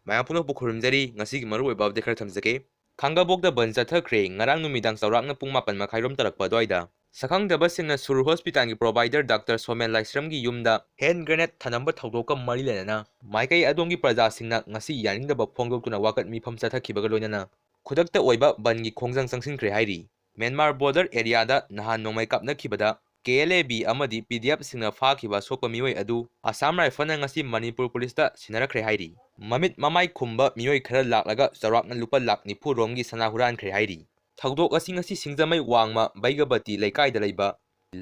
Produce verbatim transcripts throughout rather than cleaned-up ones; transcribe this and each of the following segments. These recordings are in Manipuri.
ꯃꯌꯥꯝ ꯄꯨꯝꯅꯃꯛꯄꯨ ꯈꯨꯔꯨꯝꯖꯔꯤ꯫ ꯉꯁꯤꯒꯤ ꯃꯔꯨꯑꯣꯏꯕ ꯑꯞꯗꯦꯠ ꯈꯔ ꯊꯝꯖꯒꯦ꯫ ꯈꯥꯡꯉꯕꯣꯛꯇ ꯕꯟ ꯆꯠꯊꯈ꯭ꯔꯦ꯫ ꯉꯔꯥꯡ ꯅꯨꯃꯤꯗꯥꯡ ꯆꯥꯎꯔꯥꯛꯅ ꯄꯨꯡ ꯃꯥꯄꯟ ꯃꯈꯥꯏꯔꯣꯝ ꯇꯥꯔꯛꯄ ꯑꯗꯨꯋꯥꯏꯗ ꯁꯛꯈꯪꯗꯕꯁꯤꯡꯅ ꯁꯨꯔ ꯍꯣꯁꯄꯤꯇꯥꯜꯒꯤ ꯄ꯭ꯔꯣꯚꯥꯏꯗꯔ ꯗꯥꯛꯇꯔ ꯁꯣꯃꯦꯟ ꯂꯥꯏꯁ꯭ꯔꯝꯒꯤ ꯌꯨꯝꯗ ꯍꯦꯟ ꯒ꯭ꯔꯦꯅꯦꯗ ꯊꯅꯝꯕ ꯊꯧꯗꯣꯛꯀ ꯃꯔꯤ ꯂꯩꯅꯅ ꯃꯥꯏꯀꯩ ꯑꯗꯣꯝꯒꯤ ꯄ꯭ꯔꯖꯥꯁꯤꯡꯅ ꯉꯁꯤ ꯌꯥꯅꯤꯡꯗꯕ ꯐꯣꯡꯗꯣꯛꯇꯨꯅ ꯋꯥꯀꯠ ꯃꯤꯐꯝ ꯆꯠꯊꯈꯤꯕꯒ ꯂꯣꯏꯅꯅ ꯈꯨꯗꯛꯇ ꯑꯣꯏꯕ ꯕꯟꯒꯤ ꯈꯣꯡꯖꯪ ꯆꯪꯁꯤꯟꯈ꯭ꯔꯦ ꯍꯥꯏꯔꯤ꯫ ꯃ꯭ꯌꯥꯟꯃꯥꯔ ꯕꯣꯔꯗꯔ ꯑꯦꯔꯤꯌꯥꯗ ꯅꯍꯥꯟ ꯅꯣꯡꯃꯩ ꯀꯥꯞꯅꯈꯤꯕꯗ ꯀꯦ ꯑꯦꯜ ꯑꯦ ꯕꯤ ꯑꯃꯗꯤ ꯄꯤ ꯗꯤ ꯑꯦꯐꯁꯤꯡꯅ ꯐꯥꯈꯤꯕ ꯑꯁꯣꯛꯄ ꯃꯤꯑꯣꯏ ꯑꯗꯨ ꯑꯁꯥꯝ ꯔꯥꯏꯐꯜꯅ ꯉꯁꯤ ꯃꯅꯤꯄꯨꯔ ꯄꯨꯂꯤꯁꯇ ꯁꯤꯟꯅꯔꯛꯈ꯭ꯔꯦ ꯍꯥꯏꯔꯤ꯫ ꯃꯃꯤꯠ ꯃꯃꯥꯏ ꯈꯨꯝꯕ ꯃꯤꯑꯣꯏ ꯈꯔ ꯂꯥꯛꯂꯒ ꯆꯥꯎꯔꯥꯛꯅ ꯂꯨꯄꯥ ꯂꯥꯈ ꯅꯤꯐꯨ ꯔꯣꯝꯒꯤ ꯁꯅꯥ ꯍꯨꯔꯥꯟꯈ꯭ꯔꯦ ꯍꯥꯏꯔꯤ꯫ ꯊꯧꯗꯣꯛ ꯑꯁꯤ ꯉꯁꯤ ꯁꯤꯡꯖꯃꯩ ꯋꯥꯡꯃ ꯕꯩꯒꯕꯇꯤ ꯂꯩꯀꯥꯏꯗ ꯂꯩꯕ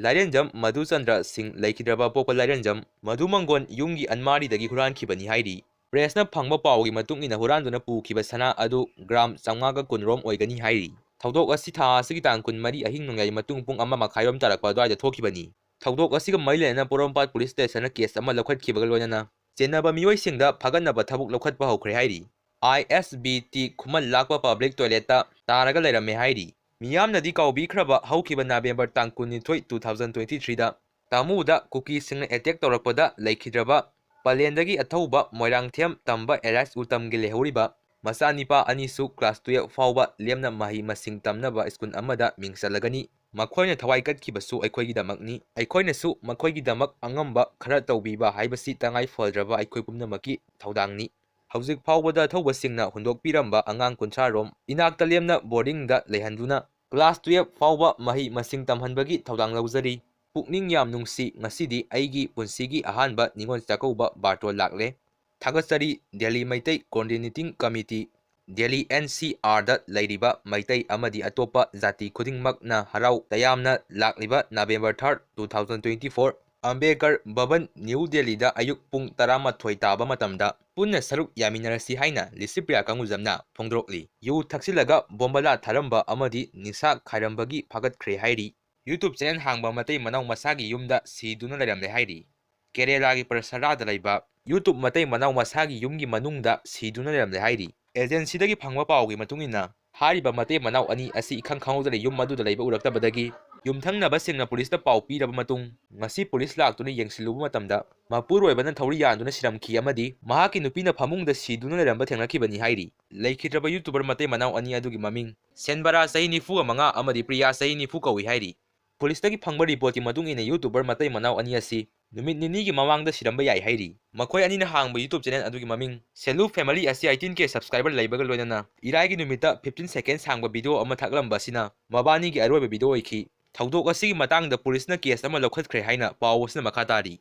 ꯂꯥꯏꯔꯦꯟꯖꯝ ꯃꯙꯨꯆꯟꯗ꯭ꯔ ꯁꯤꯡ ꯂꯩꯈꯤꯗ꯭ꯔꯕ ꯄꯣꯛꯄ ꯂꯥꯏꯔꯦꯟꯖꯝ ꯃꯙꯨꯃꯪꯒꯣꯟ ꯌꯨꯝꯒꯤ ꯑꯟꯃꯥꯔꯤꯗꯒꯤ ꯍꯨꯔꯥꯟꯈꯤꯕꯅꯤ ꯍꯥꯏꯔꯤ꯫ ꯄ꯭ꯔꯦꯁꯅ ꯐꯪꯕ ꯄꯥꯎꯒꯤ ꯃꯇꯨꯡ ꯏꯟꯅ ꯍꯨꯔꯥꯟꯗꯨꯅ ꯄꯨꯈꯤꯕ ꯁꯅꯥ ꯑꯗꯨ ꯒ꯭ꯔꯥꯝ ꯆꯥꯝꯃꯉꯥꯒ ꯀꯨꯟ ꯔꯣꯝ ꯑꯣꯏꯒꯅꯤ ꯍꯥꯏꯔꯤ꯫ ꯊꯧꯗꯣꯛ ꯑꯁꯤ ꯊꯥ ꯑꯁꯤꯒꯤ ꯇꯥꯡ ꯀꯨꯟꯃꯔꯤ ꯑꯍꯤꯡ ꯅꯣꯡꯌꯥꯏ ꯃꯇꯨꯡ ꯄꯨꯡ ꯑꯃ ꯃꯈꯥꯏꯔꯣꯝ ꯇꯥꯔꯛꯄ ꯑꯗꯨꯋꯥꯏꯗ ꯊꯣꯛꯈꯤꯕꯅꯤ꯫ ꯊꯧꯗꯣꯛ ꯑꯁꯤꯒ ꯃꯔꯤ ꯂꯩꯅꯅ ꯄꯣꯔꯣꯝꯄꯥꯠ ꯄꯨꯂꯤꯁ ꯁ꯭ꯇꯦꯁꯟꯅ ꯀꯦꯁ ꯑꯃ ꯂꯧꯈꯠꯈꯤꯕꯒ ꯂꯣꯏꯅꯅ ꯆꯦꯟꯅꯕ ꯃꯤꯑꯣꯏꯁꯤꯡꯗ ꯐꯒꯠꯅꯕ ꯊꯕꯛ ꯂꯧꯈꯠꯄ ꯍꯧꯈ꯭ꯔꯦ ꯍꯥꯏꯔꯤ꯫ ꯑꯥꯏ ꯑꯦꯁ ꯕꯤ ꯇꯤ ꯈꯨꯃꯟ ꯂꯥꯛꯄ ꯄꯕ꯭ꯂꯤꯛ ꯇꯣꯏꯂꯦꯠꯇ ꯇꯥꯔꯒ ꯂꯩꯔꯝꯃꯦ ꯍꯥꯏꯔꯤ꯫ ꯃꯤꯌꯥꯝꯅꯗꯤ ꯀꯥꯎꯕꯤꯈ꯭ꯔꯕ ꯍꯧꯈꯤꯕ ꯅꯕꯦꯝꯕꯔ ꯇꯥꯡ ꯀꯨꯟꯅꯤꯊꯣꯏ, two thousand twenty three ꯗ ꯇꯥꯃꯨꯗ ꯀꯨꯀꯤꯁꯤꯡꯅ ꯑꯦꯇꯦꯛ ꯇꯧꯔꯛꯄꯗ ꯂꯩꯈꯤꯗ꯭ꯔꯕ ꯄꯂꯦꯟꯗꯒꯤ ꯑꯊꯧꯕ ꯃꯣꯏꯔꯥꯡꯊꯦꯝ ꯇꯝꯕ ꯑꯦꯂꯥꯏꯁ ꯎꯇꯝꯒꯤ ꯂꯩꯍꯧꯔꯤꯕ ꯃꯆꯥꯅꯤꯄꯥ ꯑꯅꯤꯁꯨ ꯀ꯭ꯂꯥꯁ twelve ꯐꯥꯎꯕ ꯂꯦꯝꯅ ꯃꯍꯩ ꯃꯁꯤꯡ ꯇꯝꯅꯕ ꯁ꯭ꯀꯨꯜ ꯑꯃꯗ ꯃꯤꯡ ꯆꯜꯂꯒꯅꯤ꯫ ꯃꯈꯣꯏꯅ ꯊꯋꯥꯏ ꯀꯠꯈꯤꯕꯁꯨ ꯑꯩꯈꯣꯏꯒꯤꯗꯃꯛꯅꯤ꯫ ꯑꯩꯈꯣꯏꯅꯁꯨ ꯃꯈꯣꯏꯒꯤꯗꯃꯛ ꯑꯉꯝꯕ ꯈꯔ ꯇꯧꯕꯤꯕ ꯍꯥꯏꯕꯁꯤ ꯇꯉꯥꯏ ꯐꯗ꯭ꯔꯕ ꯑꯩꯈꯣꯏ ꯄꯨꯝꯅꯃꯛꯀꯤ ꯊꯧꯗꯥꯡꯅꯤ꯫ ꯍꯧꯖꯤꯛ ꯐꯥꯎꯕꯗ ꯑꯊꯧꯕꯁꯤꯡꯅ ꯍꯨꯟꯗꯣꯛꯄꯤꯔꯝꯕ ꯑꯉꯥꯡ ꯀꯨꯟꯊ꯭ꯔꯥ ꯔꯣꯝ ꯏꯅꯥꯛꯇ ꯂꯦꯝꯅ ꯕꯣꯔꯗꯤꯡꯗ ꯂꯩꯍꯟꯗꯨꯅ ꯀ꯭ꯂꯥꯁ twelve ꯐꯥꯎꯕ ꯃꯍꯩ ꯃꯁꯤꯡ ꯇꯝꯍꯟꯕꯒꯤ ꯊꯧꯗꯥꯡ ꯂꯧꯖꯔꯤ꯫ ꯄꯨꯛꯅꯤꯡ ꯌꯥꯝ ꯅꯨꯡꯁꯤ꯫ ꯉꯁꯤꯗꯤ ꯑꯩꯒꯤ ꯄꯨꯟꯁꯤꯒꯤ ꯑꯍꯥꯟꯕ ꯅꯤꯉꯣꯜ ꯆꯥꯛꯀꯧꯕ ꯕꯥꯔꯇꯣꯟ ꯂꯥꯛꯂꯦ꯫ ꯊꯥꯒꯠꯆꯔꯤ꯫ Delhi Meitei coordinating committee, Delhi N C ꯑꯥꯔꯗ ꯂꯩꯔꯤꯕ ꯃꯩꯇꯩ ꯑꯃꯗꯤ ꯑꯇꯣꯞꯄ ꯖꯥꯇꯤ ꯈꯨꯗꯤꯡꯃꯛꯅ ꯍꯔꯥꯎ ꯇꯌꯥꯝꯅ ꯂꯥꯛꯂꯤꯕ November third, two thousand twenty four, Ambedkar Bhavan, new ꯗꯦꯜꯂꯤꯗ ꯑꯌꯨꯛ ꯄꯨꯡ ꯇꯔꯥꯃꯥꯊꯣꯏ ꯇꯥꯕ ꯃꯇꯝꯗ ꯄꯨꯟꯅ ꯁꯔꯨꯛ ꯌꯥꯃꯤꯟꯅꯔꯁꯤ ꯍꯥꯏꯅ ꯂꯤꯁꯤꯄ꯭ꯔꯤꯌꯥ ꯀꯪꯒꯨꯖꯝꯅ ꯐꯣꯡꯗꯣꯔꯛꯂꯤ꯫ ꯌꯨ ꯊꯛꯆꯤꯜꯂꯒ ꯕꯣꯝꯕꯂꯥ ꯊꯥꯔꯝꯕ ꯑꯃꯗꯤ ꯅꯤꯁꯥ ꯈꯥꯏꯔꯝꯕꯒꯤ ꯐꯥꯒꯠꯈ꯭ꯔꯦ ꯍꯥꯏꯔꯤ꯫ YouTube ꯆꯦꯅꯦꯜ ꯍꯥꯡꯕ ꯃꯇꯩ ꯃꯅꯥꯎ ꯃꯁꯥꯒꯤ ꯌꯨꯝꯗ ꯁꯤꯗꯨꯅ ꯂꯩꯔꯝꯂꯦ ꯍꯥꯏꯔꯤ꯫ ꯀꯦꯔꯦꯂꯥꯒꯤ ꯄ꯭ꯔꯁꯔꯥꯗ ꯂꯩꯕ YouTube ꯃꯇꯩ ꯃꯅꯥꯎ ꯃꯁꯥꯒꯤ ꯌꯨꯝꯒꯤ ꯃꯅꯨꯡꯗ ꯁꯤꯗꯨꯅ ꯂꯩꯔꯝꯂꯦ ꯍꯥꯏꯔꯤ꯫ ꯑꯦꯖꯦꯟꯁꯤꯗꯒꯤ ꯐꯪꯕ ꯄꯥꯎꯒꯤ ꯃꯇꯨꯡ ꯏꯟꯅ, ꯍꯥꯏꯔꯤꯕ ꯃꯇꯩ ꯃꯅꯥꯎ ꯑꯅꯤ ꯑꯁꯤ ꯏꯈꯪ ꯈꯪꯍꯧꯗꯅ ꯌꯨꯝ ꯑꯗꯨꯗ ꯂꯩꯕ ꯎꯔꯛꯇꯕꯗꯒꯤ ꯌꯨꯝꯊꯪꯅꯕꯁꯤꯡꯅ ꯄꯨꯂꯤꯁꯇ ꯄꯥꯎ ꯄꯤꯔꯕ ꯃꯇꯨꯡ, ꯉꯁꯤ ꯄꯨꯂꯤꯁ ꯂꯥꯛꯇꯨꯅ ꯌꯦꯡꯁꯤꯜꯂꯨꯕ ꯃꯇꯝꯗ, ꯃꯄꯨꯔꯣꯏꯕꯅ ꯊꯧꯔꯤ ꯌꯥꯟꯗꯨꯅ ꯁꯤꯔꯝꯈꯤ ꯑꯃꯗꯤ ꯃꯍꯥꯛꯀꯤ ꯅꯨꯄꯤꯅ ꯐꯃꯨꯡꯗ ꯁꯤꯗꯨꯅ ꯂꯩꯔꯝꯕ ꯊꯦꯡꯅꯈꯤꯕꯅꯤ ꯍꯥꯏꯔꯤ꯫ ꯂꯩꯈꯤꯗ꯭ꯔꯕ YouTuber ꯃꯇꯩ ꯃꯅꯥꯎ ꯑꯅꯤ ꯑꯗꯨꯒꯤ ꯃꯃꯤꯡ ꯁꯦꯟꯕꯔꯥ, ꯆꯍꯤ ꯅꯤꯐꯨ ꯃꯉꯥ, ꯑꯃꯗꯤ ꯄ꯭ꯔꯤꯌꯥ, ꯆꯍꯤ ꯅꯤꯐꯨ ꯀꯧꯏ ꯍꯥꯏꯔꯤ꯫ ꯄꯨꯂꯤꯁꯇꯒꯤ ꯐꯪꯕ ꯔꯤꯄꯣꯔꯠꯀꯤ ꯃꯇꯨꯡ ꯏꯟꯅ, YouTuber ꯃꯇꯩ ꯃꯅꯥꯎ ꯑꯅꯤ ꯑꯁꯤ ꯅꯨꯃꯤꯠ ꯅꯤꯅꯤꯒꯤ ꯃꯃꯥꯡꯗ ꯁꯤꯔꯝꯕ ꯌꯥꯏ ꯍꯥꯏꯔꯤ꯫ ꯃꯈꯣꯏ ꯑꯅꯤꯅ ꯍꯥꯡꯕ YouTube channel ꯑꯗꯨꯒꯤ ꯃꯃꯤꯡ ꯁꯦꯂꯨ ꯐꯦꯃꯤꯂꯤ ꯑꯁꯤ eighteen K subscriber ꯂꯩꯕꯒ ꯂꯣꯏꯅꯅ ꯏꯔꯥꯏꯒꯤ ꯅꯨꯃꯤꯠꯇ fifteen second ꯁꯥꯡꯕ video ꯑꯃ ꯊꯥꯒꯠꯂꯝꯕ ꯑꯁꯤꯅ ꯃꯕꯥꯅꯤꯒꯤ ꯑꯔꯣꯏꯕ video ꯑꯣꯏꯈꯤ꯫ ꯊꯧꯗꯣꯛ ꯑꯁꯤꯒꯤ ꯃꯇꯥꯡꯗ ꯄꯨꯂꯤꯁꯅ case ꯑꯃ ꯂꯧꯈꯠꯈ꯭ꯔꯦ ꯍꯥꯏꯅ ꯄꯥꯎ ꯑꯁꯤꯅ ꯃꯈꯥ ꯇꯥꯔꯤ꯫